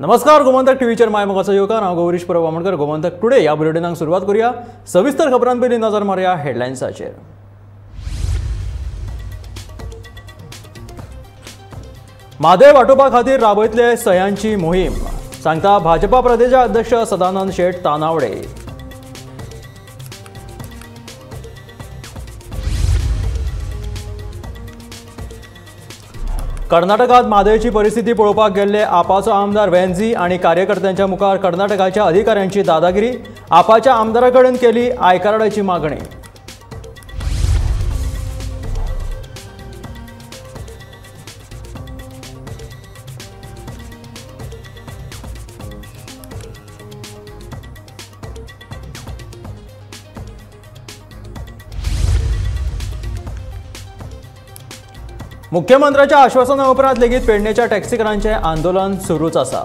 नमस्कार, गोमंतक टीव्हीचेर my मोगाचो येवकार. हांव गौरीश परब आमोणकर. गोमंतक टुडे ह्या बुलेटिनाक सुरवात करूया. सविस्तर खबरां पयलीं नजर मारुया हेडलायन्साचेर. म्हादय वाटोवपा खातीर राबयतले सयांची मोहीम, सांगता भाजपा प्रदेशाध्यक्ष सदानंद शेट तानावडे. कर्नाटकात म्हादयची परिस्थिती पळोवपाक गेल्ले आपाचो आमदार वेन्झी आनी कार्यकर्त्यांच्या मुखार कर्नाटकाच्या अधिकाऱ्यांची दादागिरी. आपाच्या आमदारा कडेन केली आयकार्डाची मागणी. मुख्यमंत्र्याच्या आश्वासना उपरांत लेगीत पेडणेच्या टॅक्सीकारांचें आंदोलन सुरूच आसा.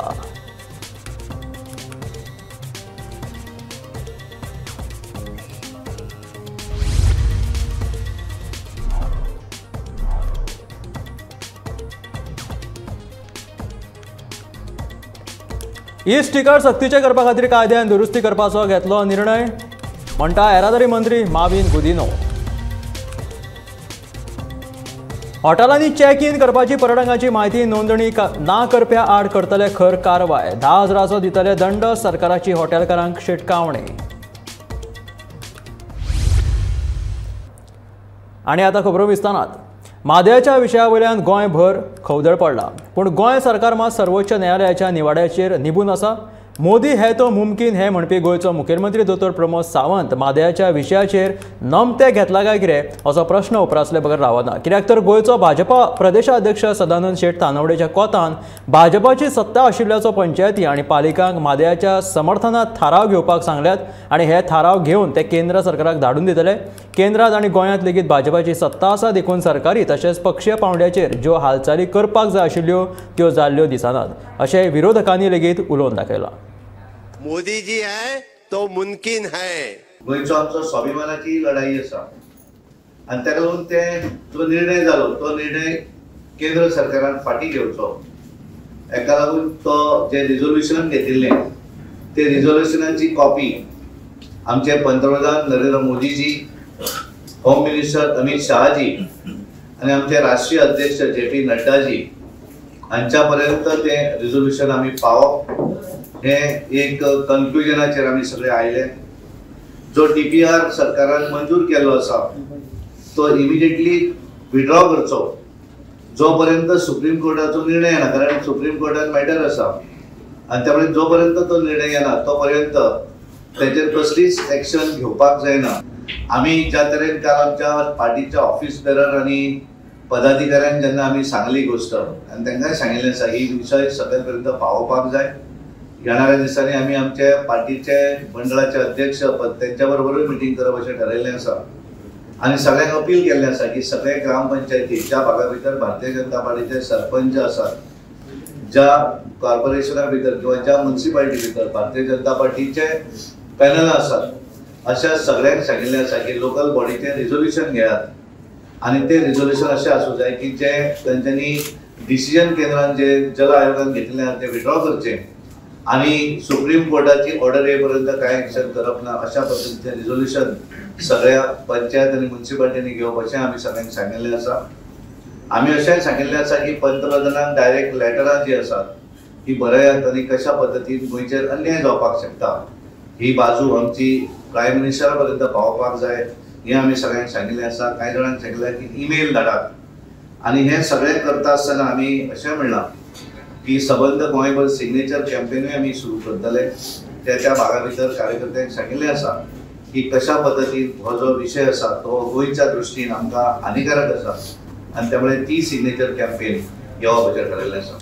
ई स्टिकर सक्तीचे करपा खातीर कायद्यान दुरुस्ती करपाचो घेतलो निर्णय, म्हणटा येरादारी मंत्री माविन गुदिनो. हॉटेलांनी चॅक इन करपाची पर्यटकांची म्हायती नोंदणी ना करप्या आड करतले खर कारवाय. 10,000चो दितले दंड, सरकाराची हॉटेलकारांक शिटकावणी. आनी आतां खबरो विस्तारात. म्हादयच्या विशया वयल्यान गोंयभर खवदळ पडला, पूण गोंय सरकार मात सर्वोच्च न्यायालयाच्या निवाड्याचेर निबून आसा. मोदी हे तो मुमकीन हे म्हणपी गोंयचो मुखेलमंत्री दोतोर प्रमोद सावंत म्हादयाच्या विशयाचेर नमते घेतला काय कितें असो प्रश्न उप्रासले बगर रावना. कित्याक तर गोंयचो भाजपा प्रदेशाध्यक्ष सदानंद शेट तानावडेच्या कोतान भाजपाची सत्ता आशिल्ल्याचो पंचायती आनी पालिकांक म्हादयाच्या समर्थनात थाराव घेवपाक सांगल्यात आनी हे थाराव घेवन ते केंद्र सरकाराक धाडून दितले. केंद्रात आनी गोंयांत लेगीत भाजपाची सत्ता आसा, देखून सरकारी तशेंच पक्षीय पावंड्याचेर ज्यो हालचाली करपाक जाय आशिल्ल्यो त्यो जाल्ल्यो दिसनात अशें विरोधकांनी लेगीत उलोवन दाखयलां. मोदी जी है तो मुमकिन है. गोंयचो आमचो स्वाभिमानाची लढाई आसा आनी ताका लागून ते जो निर्णय जालो तो निर्णय केंद्र सरकारान फाटीं घेवचो. हेका लागून तो जे रिजोल्युशन घेतिल्लें ते रिजोल्युशनाची कॉपी आमचे पंतप्रधान नरेंद्र मोदीजी, होम मिनिस्टर अमित शहाजी आनी आमचे राष्ट्रीय अध्यक्ष जे पी नड्डाजी हांच्या पर्यंत तें रिजोल्युशन आमी पावप हे एक कन्क्लुजनाचेर आमी सगळे आयले. जो डीपीआर सरकारान मंजूर केल्लो आसा तो इमिडिएटली विड्रॉ करचो जो पर्यंत सुप्रीम कोर्टाचो निर्णय येना, कारण सुप्रीम कोर्टान मॅटर आसा आनी त्यामुळे जो पर्यंत तो निर्णय येना तो पर्यंत तेचेर कसलीच एक्शन घेवपाक जायना. आमी ज्या तरेन काल आमच्या पार्टीच्या ऑफिस बेरर आनी पदाधिकाऱ्यांक जेन्ना आमी सांगली गोश्ट आनी तांकांय सांगिल्लें आसा ही विशय सगळ्या पर्यंत पावोवपाक जाय. येणाऱ्या दिसांनी आमी आमचे पार्टीचे मंडळाचे अध्यक्ष तेंच्या बरोबरूय मिटींग करप अशें ठरयल्लें आसा आनी सगळ्यांक अपील केल्लें आसा की सगळे ग्रामपंचायती ज्या भागा भितर भारतीय जनता पार्टीचे सरपंच आसात, ज्या कॉर्पोरेशना भितर किंवा ज्या म्युनिसिपालिटी भितर भारतीय जनता पार्टीचे पॅनल आसात, अशा सगळ्यांक सांगिल्लें आसा की लोकल बॉडीचें रिजोल्युशन घेयात आनी तें रिजोल्युशन अशें आसूं जाय की जें तेंच्यांनी डिसिजन केंद्रान जे जल आयोगान घेतिल्लें आसा तें विड्रॉ करचें आनी सुप्रीम कोर्टाची ऑर्डर येईपर्यंत कांय एक्शन करप ना अशा पद्दतीचें रिजोल्युशन सगळ्या पंचायत आनी म्युनिसिपालिटींनी घेवप अशें आमी सगळ्यांक सांगिल्लें आसा. आमी अशेंय सांगिल्लें आसा की पंतप्रधानांक डायरेक्ट लेटरां जीं आसात ती बरयात आनी कशा पद्दतीन गोंयचेर अन्याय जावपाक शकता ही बाजू आमची प्रायम मिनिस्टरा पर्यंत पावोवपाक जाय हें आमी सगळ्यांक सांगिल्लें आसा. कांय जाणांक सांगिल्लें की ईमेल धाडात आनी हें सगळें करता आसतना आमी अशें म्हणलां की सबंद गोंयभर सिग्नेचर कॅम्पेनूय आमी सुरू करतले. त्या त्या भागा भितर कार्यकर्त्यांक सांगिल्लें आसा की कशा पद्दतीन हो जो विशय आसा तो गोंयच्या दृश्टीन आमकां हानिकारक आसा आनी त्यामुळे ती सिग्नेचर कॅम्पेन घेवप अशें ठरयल्लें आसा.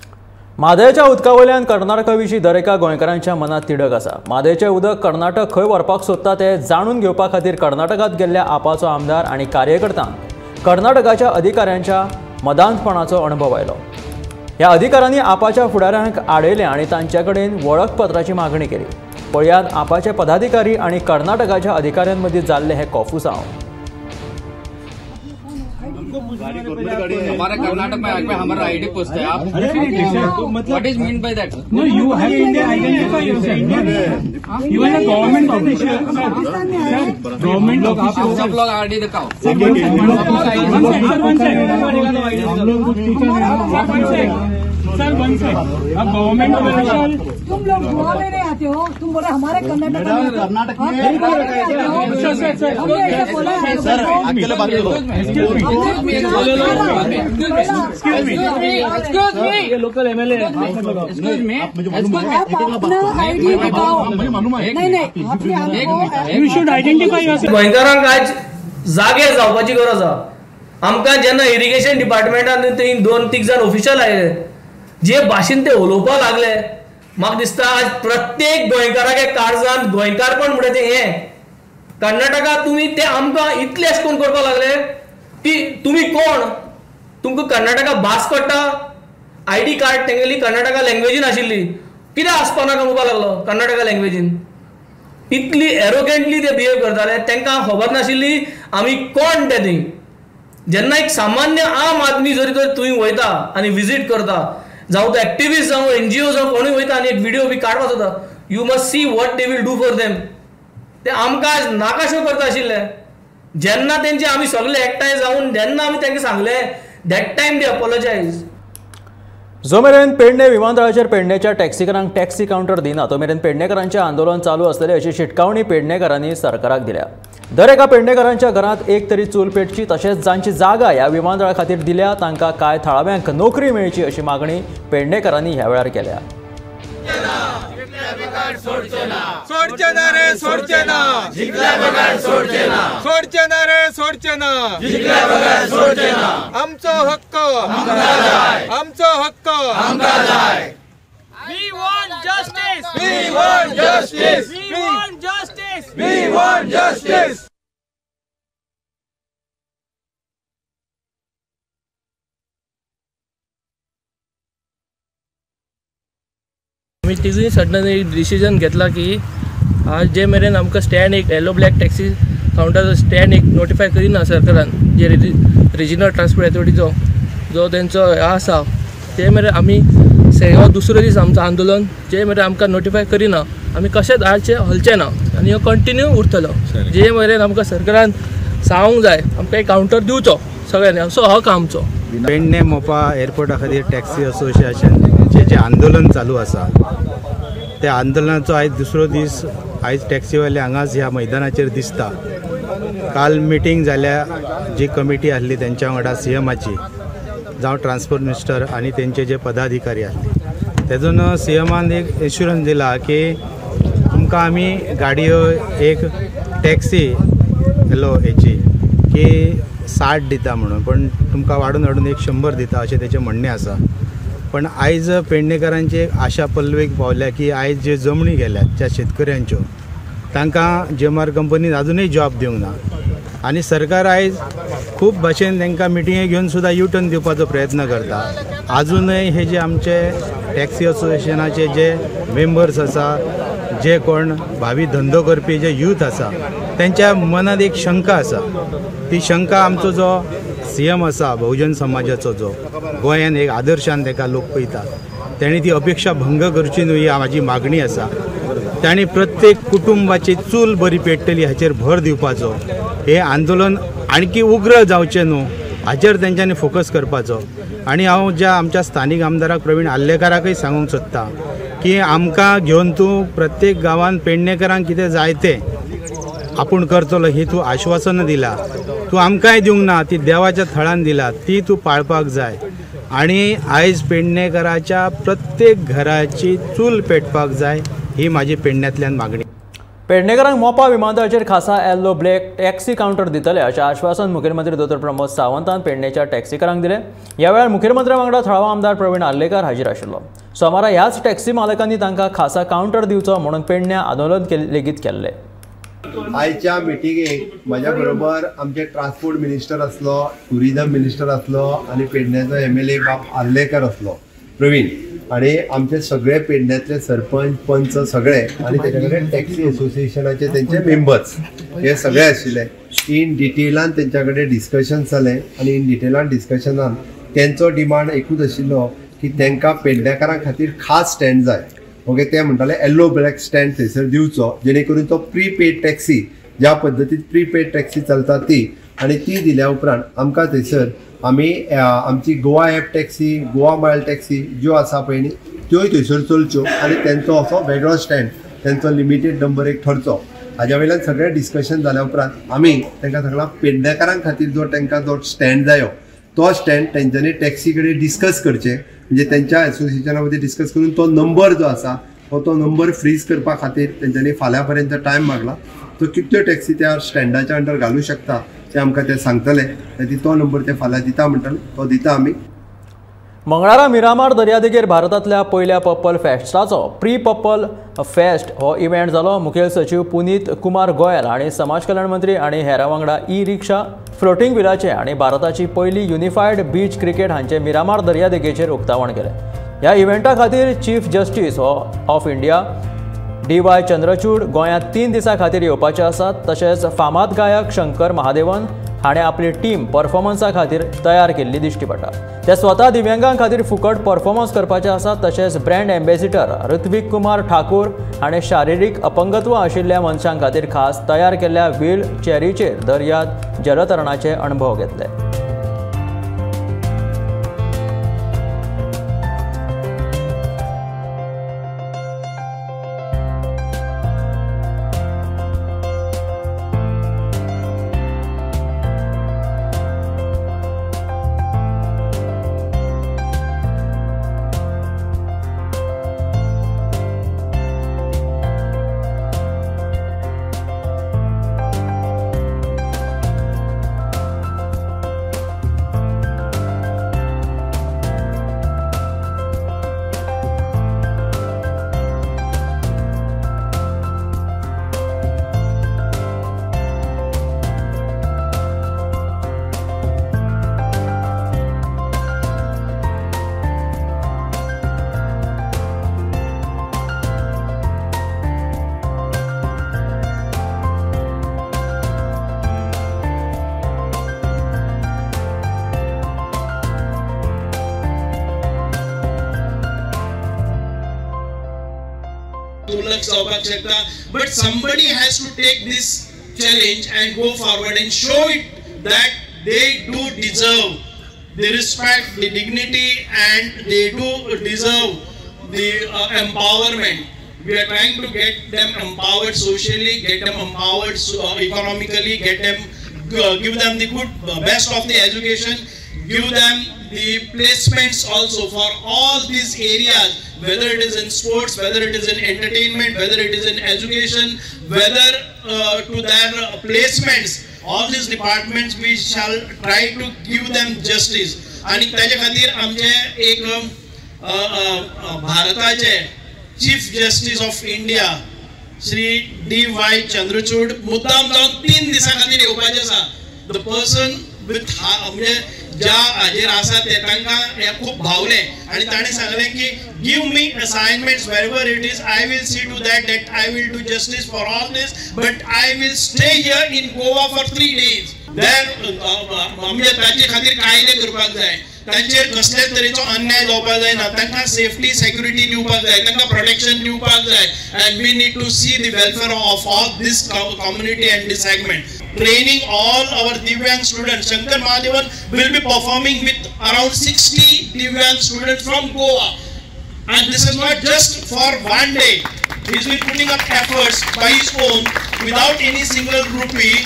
म्हादयच्या उदका वयल्यान कर्नाटका विशीं दरेका गोंयकारांच्या मनांत तिडक आसा. म्हादयचें उदक कर्नाटक खंय व्हरपाक सोदता तें जाणून घेवपा खातीर कर्नाटकांत गेल्ल्या आपाचो आमदार आनी कार्यकर्त्यांक कर्नाटकाच्या अधिकाऱ्यांच्या मदांतपणाचो अणभव आयलो. ह्या अधिकाऱ्यांनी आपाच्या फुडाऱ्यांक आडयले आनी तांचे कडेन वळखपत्राची मागणी केली. पळयात आपाचे पदाधिकारी आनी कर्नाटकाच्या अधिकाऱ्यांमदीं जाल्लें हें कोफुसांव. हमारा कर्नाटक में हमारा आईडी पूछते हैं आप। What is mean by that? No, you have to identify yourself. You are a government official. Government official. Sub log ID दिखाओ। सर वन सेकंड, अब गवर्नमेंट ऑफिशियल। तुम लोग गोवा में नहीं आते हो, तुम बोले हमारे कर्नाटक में। सर अकेले बात करो। ये लोकल एमएलए। आप अपना आईडी दिखाओ। नहीं नहीं, you should identify yourself. गोंयकारांक आज जागे जावपाची गरज आसा। आमकां जेन्ना इरिगेशन डिपार्टमेंटान थंय 2-3 जाण ऑफिशियल आयले, जे भाशेन ते उलोवपाक लागले, म्हाका दिसता आज प्रत्येक गोंयकाराक काळजान गोंयकारपण म्हणटा तें हें। कर्नाटका तुमी ते आमकां इतले अशें करून करपाक लागले की तुमी कोण, तुमकां कर्नाटका भास कळटा, आयडी कार्ड तेंगेली कर्नाटका लँग्वेजीन आशिल्ली, कितें आसपा नाका म्हणपाक लागलो कर्नाटका लँग्वेजीन। इतली एरोगेंटली ते बिहेव करताले, तांकां खबर नाशिल्ली आमी कोण ते थंय। जेन्ना एक सामान्य आम आदमी जरी तर तुवें वयता आनी विजीट करता, जावं तो एक्टिविस्ट जावं एनजीओ जावं कोणूय वयता आनी एक व्हिडियो बी काडपाक सोदता, you must see what they will do for them. ते आमकां आज नाकाशो करता आशिल्ले। जेन्ना तेंचे आमी सगळे एकठांय जावन जेन्ना आमी तांकां सांगले, that time they apologise. जो मेरेन पेडणे विमानतळाचेर पेडणेच्या टॅक्सीकारांक टॅक्सी कावंटर दिना तो मेरेन पेडणेकारांचें आंदोलन चालू आसतलें अशी शिटकावणी पेडणेकारांनी सरकाराक दिल्या। दर एका पेडणेकारांच्या घरांत एक तरी चूल पेटची, तशेंच जांची जागा ह्या विमानतळा खातीर दिल्या तांकां कांय थळाव्यांक नोकरी मेळची अशी मागणी पेडणेकारांनी ह्या वेळार केल्या। सोडचे ना रे सोडचे ना, जिंकल्या बगर सोडचे ना, सोडचे ना रे सोडचे ना, जिंकल्या बगर सोडचे ना। आमचो हक्क आमकां जाय, आमचो हक्क आमकां जाय। We want justice, We want justice, We want justice, We want justice. आमी तिगूय सडन एक डिसिजन घेतला की आज जे मेरेन आमकां स्टँड एक yellow black taxi counter stand एक नोटिफाय करिना सरकारान, जे रिजनल ट्रान्सपोर्ट अथॉरिटीचो जो तेंचो आसा ते मेरेन आमी हो दुसरो दीस आमचो आंदोलन जे मेरेन आमकां नोटिफाय करिना आमी कशेंच आजचे हलचे ना आनी हो कंटिन्यू उरतलो जे मेरेन आमकां सरकारान सांगूंक जाय आमकां एक कावंटर दिवचो सगळ्यांनी, असो हक आमचो। पेडणे मोपा एअरपोर्टा खातीर टॅक्सी असोसिएशनचें जें आंदोलन चालू आसा त्या आंदोलनाचो आयज दुसरो दीस। आयज टॅक्सीवाले हांगाच ह्या मैदानाचेर दिसता। काल मिटींग जाल्या, जी कमिटी आसली तेंच्या वांगडा सीएमाची जावं ट्रान्सपोर्ट मिनिस्टर आनी तेंचे जे पदाधिकारी आसले, तेजून सीएमान एक एश्युरन्स दिला की तुमकां आमी गाडयो एक टॅक्सी येलो हेची की 60 दिता म्हणून, पण तुमकां वाडून वाडून 100 दिता अशें तेचें म्हणणें आसा। पण आयज पेडणेकारांची एक आशा पल्लवेक पावल्या की आयज जे जमणी गेल्यात ज्या शेतकऱ्यांच्यो तांकां जीएमआर कंपनीन आजुनूय जॉब दिवंक ना आनी सरकार आयज खूब भाशेन तांकां मिटिंगे घेवन सुद्दां यू टर्न दिवपाचो प्रयत्न करता। आजुनूय हे जे आमचे टॅक्सी असोसिएशनाचे जे मेंबर्स आसा, जे कोण भावी धंदो करपी जे यूथ आसा, तेंच्या मनांत एक शंका आसा। ती शंका आमचो जो सीएम आसा बहुजन समाजाचो, जो गोंयान एक आदर्शान ताका लोक पळयता, तेणी ती अपेक्षा भंग करची न्हय ही म्हाजी मागणी आसा। तांणी प्रत्येक कुटुंबाची चूल बरी पेट्टली हाचेर भर दिवपाचो, हे आंदोलन आणखी उग्र जावचें न्हू हाचेर तेंच्यांनी फोकस करपाचो। आनी हांव ज्या आमच्या स्थानीक आमदाराक प्रवीण आर्लेकाराकय सांगूंक सोदता की आमकां घेवन तूं प्रत्येक गांवांत पेडणेकारांक कितें जाय तें आपूण करतलो ही तूं आश्वासनां दिला, तूं आमकांय दिवंक ना, ती देवाच्या थळान दिला, ती तूं पाळपाक जाय। आनी आयज पेडणेकाराच्या प्रत्येक घराची चूल पेटपाक जाय ही म्हाजी पेडण्यांतल्यान मागणी। पेडणेकारांक मोपा विमानतळाचेर खासा येल्लो ब्लॅक टॅक्सी कावंटर दितले अशें आश्वासन मुखेलमंत्री दोतोर प्रमोद सावंतान पेडणेच्या टॅक्सीकारांक दिलें। ह्या वेळार मुखेलमंत्र्या वांगडा थळावो आमदार प्रवीण आर्लेकार हाजीर आशिल्लो। सोमारा ह्याच टॅक्सी मालकांनी तांकां खासा कावंटर दिवचो म्हणून पेडण्यां आंदोलन लेगीत केल्लें। आयच्या मिटिंगेक म्हाज्या बरोबर आमचे ट्रान्सपोर्ट मिनिस्टर आसलो, ट्युरिजम मिनिस्टर आसलो आनी पेडण्याचो एमएलए बाब आर्लेकर आसलो प्रवीण। आनी आमचे सगळे पेडण्यांतले सरपंच पंच सगळे आनी तेच्या कडेन टॅक्सी एसोसिएशनाचे तेंचे मेंबर्स हे सगळे आशिल्ले. इन डिटेलान तेंच्या कडेन डिस्कशन जालें आनी इन डिटेलान डिस्कशनान तेंचो डिमांड एकूच आशिल्लो की तांकां पेडणेकारां खातीर खास स्टँड जाय. ओके, ते म्हणटाले येल्लो ब्लॅक स्टँड थंयसर दिवचो जेणे करून तो प्रीपेड टॅक्सी ज्या पद्दतीन प्रीपेड टॅक्सी चलता ती आनी ती दिल्या उपरांत आमकां थंयसर आमी आमची Goa app taxi, Goa mile taxi ज्यो आसा पळय न्ही त्योय थंयसर चलच्यो आनी तेंचो असो वेगळो स्टँड तेंचो लिमिटेड नंबर एक ठरचो. हाज्या वयल्यान सगळें डिस्कशन जाल्या उपरांत आमी तांकां सांगलां पेडणेकारां खातीर जो तांकां जो स्टँड जायो तो स्टँड तेंच्यांनी टॅक्सी कडेन डिस्कस करचें, म्हणजे तेंच्या एसोसिएशना मदीं डिस्कस करून तो नंबर जो आसा तो नंबर फ्रीज करपा खातीर तेंच्यांनी फाल्यां पर्यंत टायम मागला. तो कितल्यो टॅक्सी त्या स्टँडाच्या अंडर घालूं शकता ते आमकां ते सांगतले, तो नंबर ते फाल्यां दिता म्हणटाले तो दिता आमी. मंगळारा मिरामार दर्यादेगेर भारतांतल्या पयल्या पर्पल फेस्टाचो प्री पर्पल फेस्ट हो इव्हेंट जालो. मुखेल सचीव पुनीत कुमार गोयल आनी समाज कल्याण मंत्री आनी हेरां वांगडा ई रिक्षा फ्लोटींग व्हिलाचे आनी भारताची पयली युनिफायड बीच क्रिकेट हांचे मिरामार दर्यादेगेचेर उक्तावण केलें. ह्या इव्हेंटा खातीर chief justice of India D Y Chandrachud गोंयांत 3 दिसां खातीर येवपाचे आसात. तशेंच फामाद गायक शंकर महादेवन हाणें आपली टीम परफॉर्मन्सा खातीर तयार केल्ली दिश्टी पडटा. ते स्वता दिव्यांगां खातीर फुकट परफॉर्मन्स करपाचे आसात. तशेंच ब्रँड एम्बेसिडर ऋत्विक कुमार ठाकूर हाणें शारिरीक अपंगत्व आशिल्ल्या मनशां खातीर खास तयार केल्ल्या व्हील चॅरीचेर दर्यांत जलतरणाचे अणभव घेतले. But somebody has to take this challenge and go forward and show it that they do deserve the respect, the dignity, and they do deserve the empowerment. We are trying to get them empowered socially, get them empowered economically, get them, give them the good best of the education, give them the placements also for all these areas, whether it is in sports, whether it is in entertainment, whether it is in education, whether to their placements, all these departments we shall try to give them justice. आणि त्याच्या खातीर आमचे एक भारताचे chief justice of India Shri D Y Chandrachud मुद्दाम जावन 3 दिसां खातीर येवपाचे आसा. The person with म्हणजे ज्या हाजेर आसा ते तांकां हें खूब भावलें आनी ताणें सांगलें की give me assignments wherever it is, I will see to that that I will do justice for all this, but I will stay here in Goa for 3 days. Then म्हणजे ताचे खातीर कायदे करपाक जाय, तांचेर कसलेच तरेचो अन्याय जावपाक जायना, तांकां सेफ्टी सेक्युरिटी दिवपाक जाय, तांकां प्रोटेक्शन दिवपाक जाय. And we need to see the welfare of all this community and this segment. Training all our Divyang students. Shankar Mahadevan will be performing with around 60 Divyang students from Goa. And this is not just for one day. He's been putting up efforts by his own without any single rupee.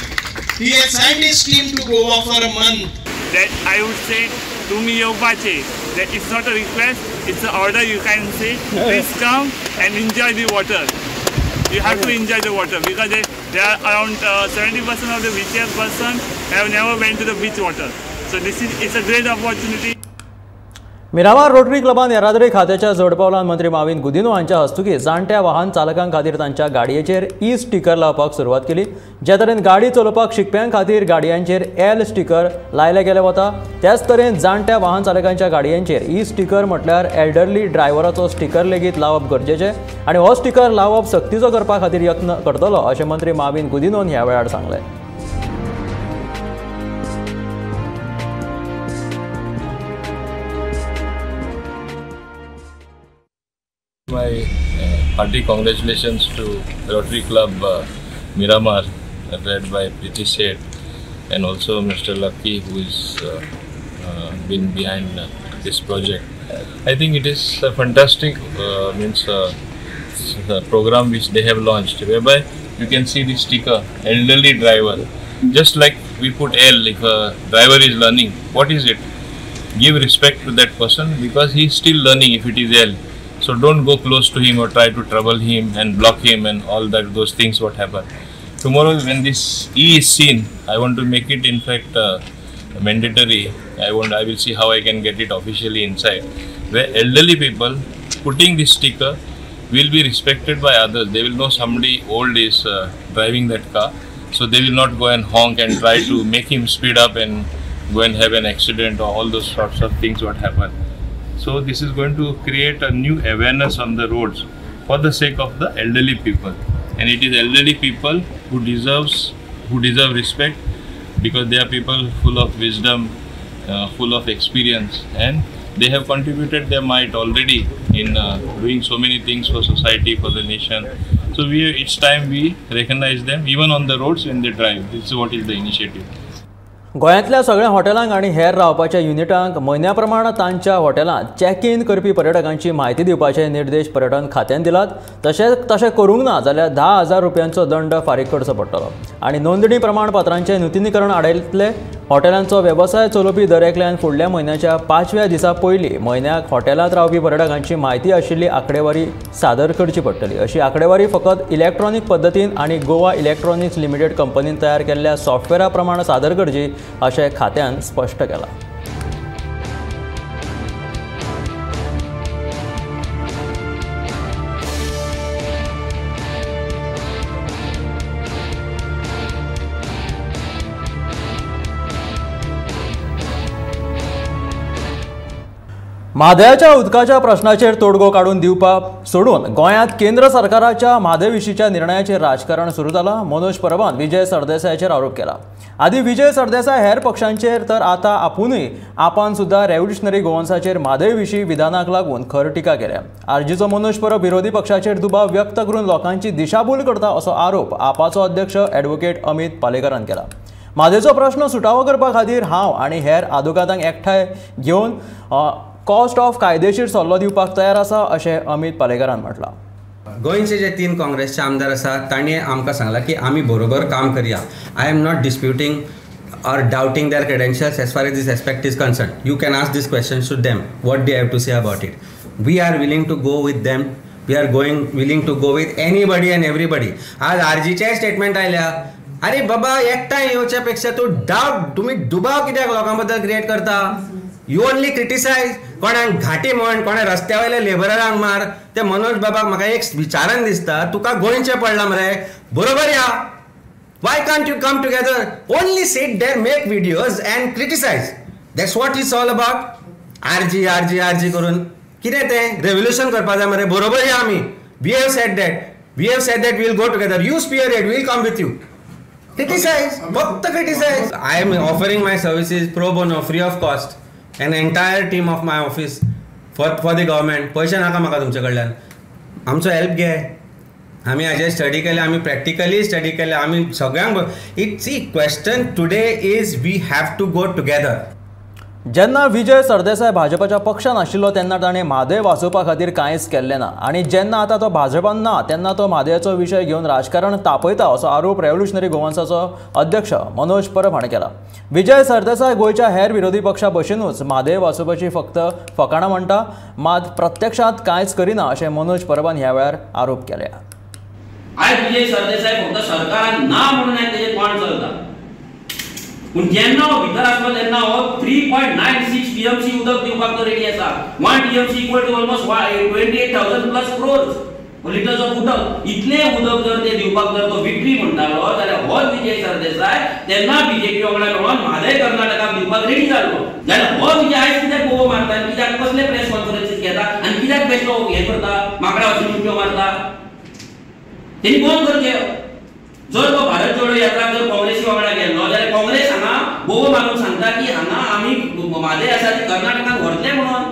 He has sent his team to Goa for a month. That I would say to me yevpache, that it's not a request, it's an order, you can say. Please come and enjoy the water. You have to enjoy the water because there are around 70% of the wheelchair person have never went to the beach water. So this is, it's a great opportunity. Miramar Rotary क्लबान येरादारी खात्याच्या जोडपावलान मंत्री माविन गुदिन्हो हांच्या हस्तुकीं जाणट्या वाहन चालकां खातीर तांच्या गाडयेचेर ई स्टिकर लावपाक सुरवात केली. जे तरेन गाडी चलोवपाक शिकप्यां खातीर गाडयांचेर एल स्टिकर लायले गेले वता, त्याच तरेन जाणट्या वाहन चालकांच्या गाडयांचेर ई स्टिकर म्हटल्यार एल्डरली ड्रायव्हराचो स्टिकर लेगीत लावप गरजेचें आनी हो स्टिकर लावप सक्तीचो करपा खातीर यत्न करतलो अशें मंत्री माविन गुदिन्होन ह्या वेळार सांगलें. My hearty congratulations to Rotary Club Miramar, led by Priti Seth, and also Mr. Lucky, who is been behind this project. I think it is a fantastic program which they have launched, whereby you can see the sticker elderly driver. Just like we put L if a driver is learning, what is it? Give respect to that person because he is still learning if it is L. So don't go close to him or try to trouble him and block him and all that, those things what happen. Tomorrow when this E is seen, I want to make it in fact mandatory. I will see how I can get it officially inside, where elderly people putting this sticker will be respected by others. They will know somebody old is driving that car, so they will not go and honk and try to make him speed up and go and have an accident or all those sorts of things what happen. So this is going to create a new awareness on the roads for the sake of the elderly people, and it is elderly people who deserve respect, because they are people full of wisdom, full of experience, and they have contributed their might already in doing so many things for society, for the nation. So it's time we recognize them even on the roads when they drive. This is what is the initiative. गोंयांतल्या सगळ्या हॉटेलांक आनी हेर रावपाच्या युनिटांक म्हयन्या प्रमाण तांच्या हॉटेलांत check in करपी पर्यटकांची म्हायती दिवपाचे निर्देश पर्यटन खात्यान दिलात. तशेंच तशें करूंक ना जाल्यार 10,000 रुपयांचो दंड फारीक करचो पडटलो आनी नोंदणी प्रमाणपत्रांचें नुतनीकरण आडयतले. हॉटेलांचो वेवसाय चलोवपी दरेकल्यान फुडल्या म्हयन्याच्या 5व्या दिसा पयलीं म्हयन्याक हॉटेलांत रावपी पर्यटकांची म्हायती आशिल्ली आंकडेवारी सादर करची पडटली. अशी आंकडेवारी फकत इलेक्ट्रॉनीक पद्दतीन आनी गोवा इलेक्ट्रॉनिक्स लिमिटेड कंपनीन तयार केल्ल्या सॉफ्टवेअरा प्रमाण सादर करची अशें खात्यान स्पश्ट केलां. म्हादयाच्या उदकाच्या प्रश्नाचेर तोडगो काडून दिवपाक सोडून गोंयांत केंद्र सरकाराच्या म्हादय विशींच्या निर्णयाचेर राजकारण सुरू जालां. मनोज परबान विजय सरदेसायाचेर आरोप केला. आदीं विजय सरदेसाय हेर पक्षांचेर, तर आतां आपुनूय आपान सुद्दां रेव्होल्युशनरी गोवन्साचेर म्हादय विशीं विधानाक लागून खर टिका केल्या. आरजीचो मनोज परब विरोधी पक्षाचेर दुबाव व्यक्त करून लोकांची दिशाभूल करता असो आरोप आपाचो अध्यक्ष ॲडव्होकेट अमित पालेकरान केला. म्हादयचो प्रश्न सुटावो करपा खातीर हांव आनी हेर आदोगादांक एकठांय घेवन कॉस्ट ऑफ कायदेशीर सल्लो दिवपाक तयार आसा अशें अमित पालेकरान म्हटलां. गोंयचे जे 3 काँग्रेसचे आमदार आसात तांणी आमकां सांगलां की आमी बरोबर काम करया. I am not disputing or doubting their credentials as far as this aspect is concern. You can ask this questions to them what they have to say about it. We are willing to go with them. We are willing to go with anybody and everybody. आज आरजीचेय statement आयल्या. अरे बाबा, एकठांय येवच्या पेक्षा तूं डावट, तुमी दुबाव कित्याक लोकां बद्दल क्रिएट करता? You only criticise. कोणाक घाटी म्हण, कोणा रस्त्या वयल्या लेबरांक मार. ते मनोज बाबाक म्हाका एक विचारान दिसता, तुका गोंयचें पडलां मरे, बरोबर या. Why can't you come together? Only sit there, make videos and criticise. That's what it's all about. RG RG RG करून कितें तें रेव्होल्युशन करपा जाय मरे, बरोबर या आमी. We have said that, we have said that we'll go together. You spear it, we'll come with you. Criticise, फक्त criticise. I am offering my services pro bono, free of cost. An entire team of my office for the government. पयशे नाका म्हाका तुमचे कडल्यान, आमचो help घे. आमी हाजेर स्टडी केले, आमी प्रॅक्टिकली स्टडी केले, आमी सगळ्यांक. It's a question today is we have to go together. जेन्ना विजय सरदेसाय भाजपाच्या पक्षान आशिल्लो तेन्ना ताणें म्हादय वाचोवपा खातीर कांयच केल्लें ना आनी जेन्ना आतां तो भाजपान ना तेन्ना तो म्हादयाचो विशय घेवन राजकारण तापयता असो आरोप रेव्होल्युशनरी गोवन्साचो अध्यक्ष मनोज परब हाणें केला. विजय सरदेसाय गोंयच्या हेर विरोधी पक्षा भशेनूच म्हादय वाचोवपाची फक्त फकाणां म्हणटा, मात प्रत्यक्षांत कांयच करिना अशें मनोज परबान ह्या वेळार आरोप केल्या. आयज विजय सरदेसाय फक्त सरकारान ना म्हणून तेजेर कोण चलता. पूण जेन्ना हो भितर आसलो तेन्ना हो 3.96 TMC उदक दिवपाक तो रेडी आसा. 1 TMC equal to almost 28,000 plus crores litres of उदक. इतलें उदक जर ते दिवपाक जर तो विक्री म्हणटालो जाल्यार होच विजय सरदेसाय तेन्ना बीजेपी वांगडा मेळोन म्हादय कर्नाटकाक दिवपाक रेडी जाल्लो. जाल्यार हो विजय आयज कित्याक बोबो मारता आनी कित्याक कसले प्रेस कॉन्फरन्सीस घेता आनी कित्याक बेश्टो हें करता, माकडा वचून उडक्यो मारता? तेणी बंद करचें. जर तो भारत जोडो यात्रा जर काँग्रेसी वांगडा गेल्लो जाल्यार काँग्रेस हांगा बोबो मारून सांगता की हांगा आमी म्हादय आसा ती कर्नाटकाक व्हरतले म्हणून,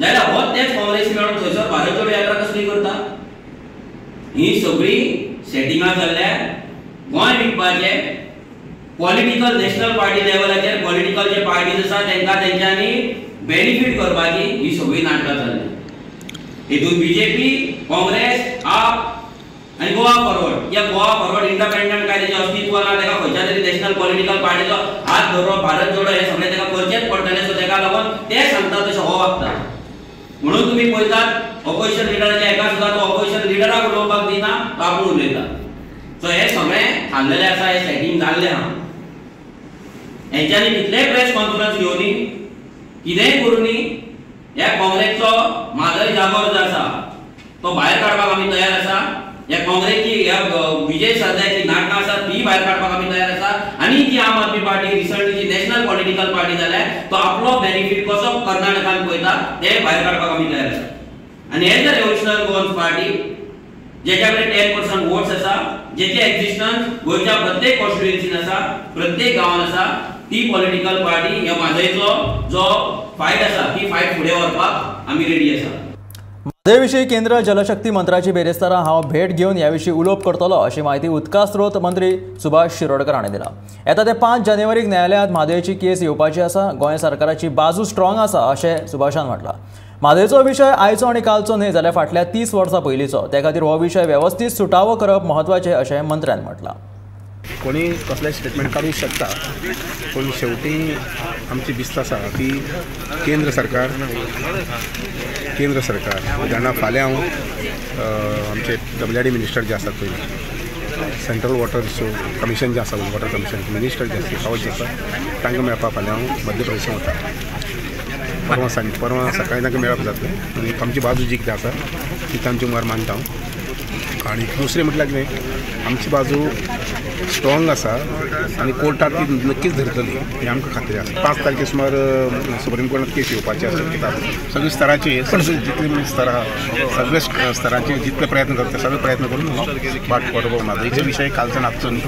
जाल्यार हो तेच काँग्रेसी मेळून थंयसर भारत जोडो यात्रा कसली करता? ही सगळी सेटिंगां जाल्ल्या गोंय विकपाचें. पॉलिटिकल नॅशनल पार्टी लेवलाचेर पॉलिटिकल जे पार्टीज आसा तांकां तेंच्यांनी बेनिफीट करपाची ही सगळी नाटकां जाल्ली. हितून बीजेपी, काँग्रेस, आप आनी गोवा फॉरवर्ड. या गोवा फॉरवर्ड इंडिपेंडंट काय तेजें अस्तित्व ना, ताका खंयच्या तरी नॅशनल पॉलिटिकल पार्टीचो हात धरप, भारत जोडो हें सगळें ताका करचेंच पडटलें. सो ताका लागून ते सांगता तशें हो वागता. म्हणून तुमी पळयतात ऑपोजिशन लिडराच्या एका सुद्दां तो ऑपोजिशन लिडराक उलोवपाक दिना, तो आपूण उलयता. सो हें सगळें थारलेलें आसा, हें सेटींग जाल्लें आहा. हेंच्यांनी कितलेय प्रेस कॉन्फरन्स घेवनी, कितेंय करुनी, ह्या काँग्रेसचो म्हादय जागोर जो आसा तो भायर काडपाक आमी तयार आसा. ह्या काँग्रेसची, ह्या विजय सरदेसायाची नाटकां आसा ती भायर काडपाक आमी तयार आसा. आनी जी आम आदमी पार्टी रिसंटली जी नॅशनल पॉलिटिकल पार्टी जाल्या तो आपलो बेनिफीट कसो कर्नाटकान पळयता ते भायर काडपाक आमी तयार आसा. आनी as a revolutionary Goans party जेच्या कडेन 10% वोट्स आसा, जेचे एक्झिस्टन्स गोंयच्या प्रत्येक कॉन्स्टिट्युएन्सीन आसा, प्रत्येक गांवान आसा, ती पॉलिटिकल पार्टी ह्या म्हादयचो जो फायट आसा ती फायट फुडें व्हरपाक आमी रेडी आसा. म्हादय विशीं केंद्र जलशक्ती मंत्र्याची बेरेस्तारा हांव भेट घेवन ह्या विशीं उलोवप करतलो अशी म्हायती उदका स्रोत मंत्री सुभाष शिरोडकर हांणी दिला. येता ते 5 जानेवारीक न्यायालयांत म्हादयची केस येवपाची आसा. गोंय सरकाराची बाजू स्ट्रॉंग आसा अशें सुभाषान म्हटलां. म्हादयचो विशय आयचो आनी कालचो न्हय जाल्यार फाटल्या 30 वर्सां पयलींचो, ते खातीर हो विशय वेवस्थीत सुटावो करप म्हत्वाचें अशें मंत्र्यान म्हटलां. कोणी कसलें स्टेटमेंट काडूंक शकता, पूण शेवटी आमची भिस्त आसा की केंद्र सरकार जाणा फाल्यां हांव आमचे WD minister जे आसात पयलीं सेंट्रल वॉटर कमिशन जे आसा, वॉटर कमिशन मिनिस्टर जे आसा पावस जे आसा तांकां मेळपाक फाल्यां हांव मध्य प्रदेशांत वता. परवां सकाळीं तांकां मेळप जातलें आनी आमची बाजू जी कितें आसा ती तांचे मुखार मांडटा हांव. आनी दुसरें म्हटल्यार कितें, आमची बाजू स्ट्रॉंग आसा आनी कोर्टात ती नक्कीच धरतली ही आमकां खात्री आसा. 5 तारखे सुमार सुप्रीम कोर्टात केस येवपाची आसा. सगळे स्तराचेर जितले स्तर आहा सगळे स्तरांचेर जितले प्रयत्न करता सगळे प्रयत्न करून वाट बरोबर. म्हादयचो विशय कालचो नाचचो न्ही,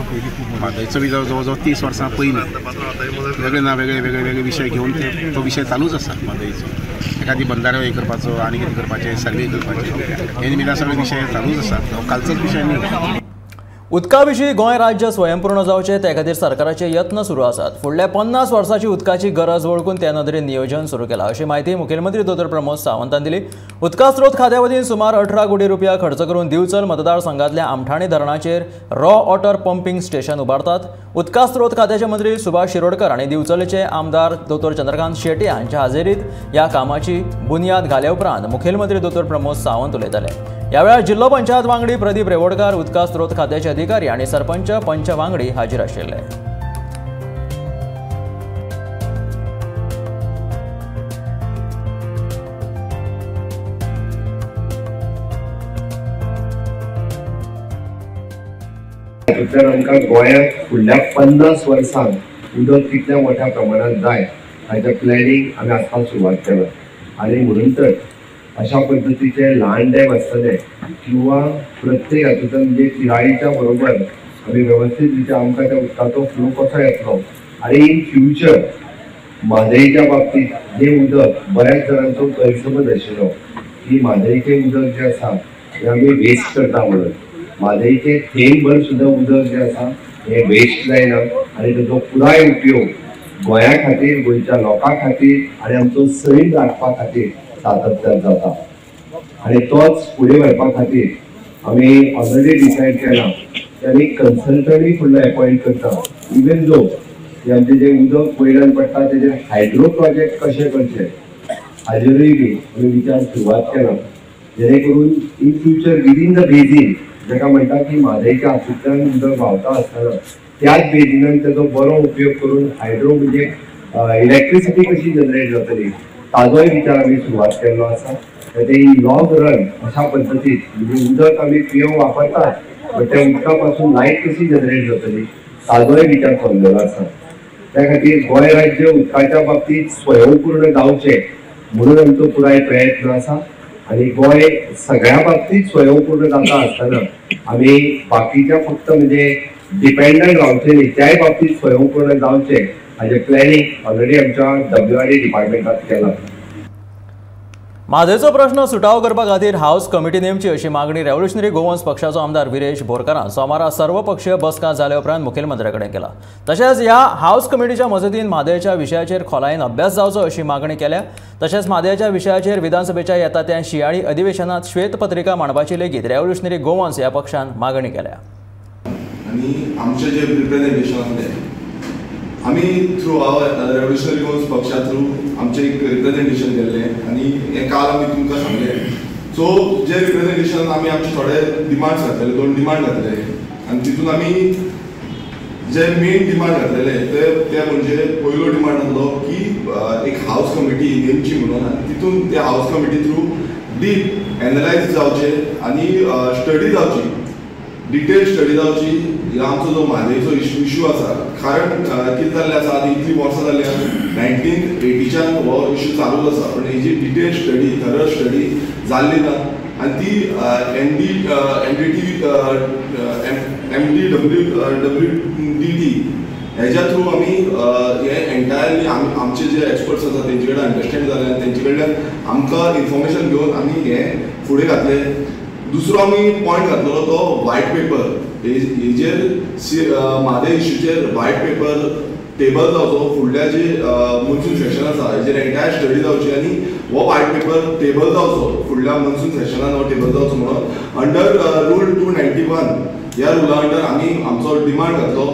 म्हादयचो विशय जवळ जवळ 30 वर्सां पयलीं वेगळे ना वेगळे वेगळे वेगळे विशय घेवन ते तो विशय चालूच आसा. म्हादयचो एखादी बंधारो हें करपाचो आनी कितें करपाचें, सर्वे करपाचें, हे निमित्तान सगळे विशय चालूच आसा, कालचोच विशय न्ही. उदका विशीं गोंय राज्य स्वयंपूर्ण जावचें ते खातीर सरकाराचे यत्न सुरू आसात. फुडल्या 50 वर्सांची उदकाची गरज वळखून त्या नदरेन नियोजन सुरू केलां अशी म्हायती मुखेलमंत्री दोतोर प्रमोद सावंतान दिली. उदका स्रोत खात्या वतीन सुमार 18 कोटी रुपया खर्च करून दिवचल मतदारसंघातल्या आमठाणे धरणाचेर रॉ वॉटर पंपींग स्टेशन उबारतात. उदका स्रोत खात्याचे मंत्री सुभाष शिरोडकर आनी दिवचलचे आमदार दोतोर चंद्रकांत शेट्ये हांच्या हाजेरीत ह्या कामाची बुन्याद घाले उपरांत मुखेलमंत्री दोतोर प्रमोद सावंत उलयताले. ह्या वेळार जिल्लो पंचायत वांगडी प्रदीप रेवोडकर, उदका स्रोत खात्याचे अधिकारी आनी सरपंच पंच वांगडी हाजीर आशिल्ले. तर आमकां गोंयांत फुडल्या 50 वर्सांक उदक कितल्या मोठ्या प्रमाणांत जाय हाचें प्लॅनिंग आमी आसपाक सुरवात केलां. आनी म्हणून तर अशा पद्दतीचे ल्हान डॅम आसतले किंवा प्रत्येक हातूंतल्यान म्हणजे तिराळीच्या बरोबर आमी वेवस्थीत रित्या आमकां त्या उदकाचो फ्लो कसो येतलो आनी इन फ्युचर म्हादयच्या बाबतींत जें उदक बऱ्याच जाणांचो गैरसमज आशिल्लो की म्हादयचें उदक जें आसा हें आमी वेस्ट करता म्हणून, म्हादयचें थेंबभर सुद्दां उदक जें आसा हें वेस्ट जायना आनी ताचो पुराय उपयोग गोंया खातीर, गोंयच्या लोकां खातीर आनी आमचो सैम राखपा खातीर सातत्यान जाता. आनी तोच फुडें व्हरपा खातीर आमी ऑलरेडी डिसायड केलां की आमी कन्सल्टंटूय फुडलो एपॉयंट करता. इवन दो आमचें जें उदक वयल्यान पडटा तेजेर हायड्रो प्रोजेक्ट कशें करचें हाजेरूय बी आमी विचार सुरवात केला, जेणे करून in future within the basin जाका म्हणटा की म्हादयच्या हातूंतल्यान उदक व्हांवता आसतना त्याच बेजिनान ताजो बरो उपयोग करून हायड्रो म्हणजे इलेक्ट्रिसिटी कशी जनरेट जातली ताजोय विचार आमी सुरवात केल्लो आसा. ते इन लॉंग रन अशा पद्दतीन म्हणजे उदक आमी पिवंक वापरतात पण त्या उदका पासून लायट कशी जनरेट जातली ताजोय विचार चल्लेलो आसा. त्या खातीर गोंय राज्य उदकाच्या बाबतीत स्वयंपूर्ण जावचें म्हणून आमचो पुराय प्रयत्न आसा आनी गोंय सगळ्या बाबतीत स्वयंपूर्ण जाता आसतना आमी बाकीच्या फक्त म्हणजे डिपेंडंट रावचे न्ही, त्याय बाबतीत स्वयंपूर्ण जावचें हाजें प्लॅनिंग ऑलरेडी आमच्या WRD डिपार्टमेंटात केलां. म्हादयचो प्रश्न सुटावो करपा खातीर हावस कमिटी नेमची अशी मागणी रेव्होल्युशनरी गोवन्स पक्षाचो आमदार विरेश बोरकारान सोमारा सर्वपक्षीय बसका जाले उपरांत मुखेलमंत्र्या कडेन केला. तशेंच ह्या हावस कमिटीच्या मजतीन म्हादयच्या विशयाचेर खोलायेन अभ्यास जावचो अशी मागणी केल्या. तशेंच म्हादयच्या विशयाचेर विधानसभेच्या येता त्या शिंयाळी अधिवेशनात श्वेतपत्रिका मांडपाची लेगीत रेव्होल्युशनरी गोवन्स ह्या पक्षान मागणी केल्या. आनी आमचें जें रिप्रेझेंटेशन आसलें आमी थ्रू our revolutionary Goans पक्षा थ्रू आमचें एक रिप्रेझेंटेशन केल्लें आनी हें काल आमी तुमकां सांगलें. सो जे रिप्रेझेंटेशन आमी आमचे थोडे डिमांड्स घातलेले, 2 डिमांड घातलेले आनी तितून आमी जे मेन डिमांड घातलेले ते म्हणजे पयलो डिमांड आसलो की एक हावस कमिटी नेमची म्हणून आनी तितून त्या house committee through deep analyse जावचें आनी स्टडी जावची, डिटेल स्टडी जावची आमचो जो म्हादयचो इशू आसा. कारण कितें जाल्लें आसा आतां इतलीं वर्सां जालीं 1980च्यान हो इशू चालूच आसा, पण हेजी डिटेल स्टडी थरो स्टडी जाल्ली ना आनी ती MDWDT हेज्या थ्रू आमी हे एंटायरली आमचे जे एक्सपर्ट्स आसा तेंचे कडेन अंडरस्टँड जाले आनी तेंचे कडल्यान आमकां इन्फॉर्मेशन घेवन आमी हें फुडें घातलें. दुसरो आमी पॉयंट घातलेलो तो व्हायट पेपर हेजेर म्हादय इशूचेर व्हायट पेपर टेबल जावचो फुडल्या जे मॉन्सून सेशन आसा हेजेर एंटायर स्टडी जावची आनी हो व्हायट पेपर टेबल जावचो फुडल्या मॉन्सून सेशनान हो टेबल जावचो म्हणून अंडर रूल 291 ह्या रुला अंडर आमी आमचो डिमांड घातलो.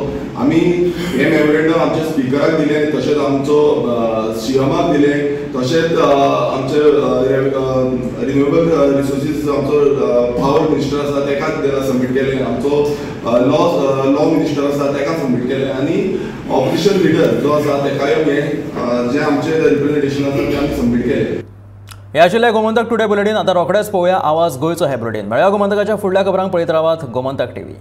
आमी हे मेमोरेंडम आमच्या स्पिकराक दिलें, तशेंच आमचो सीएमाक दिलें, तशेंच आमचे रिन्युएबल रिसोर्सीस आमचो पावर मिनिस्टर आसा ताका सबमीट केलें, आमचो लॉ मिनिस्टर आसा ताका सबमीट केलें आनी ऑपोजिशन लिडर जो आसा ताकाय हें जें आमचें रिप्रेझेंटेशन आसा तें आमी सबमीट केलें. हे आशिल्लें गोमंतक टुडे बुलेटीन. आतां रोखडेंच पळोवया आवाज गोंयचो हें बुलेटीन. मेळया गोमंतकाच्या फुडल्या खबरांक. पळयत रावात गोमंतक टीव्ही.